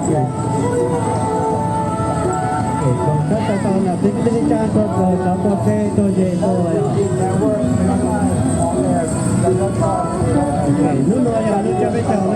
Thaum sab tau tau no peb kuj tij neej tsa tuaj txog cov tuaj txheb tuaj ze tuaj yog. Hnub no yog lub caij peb caug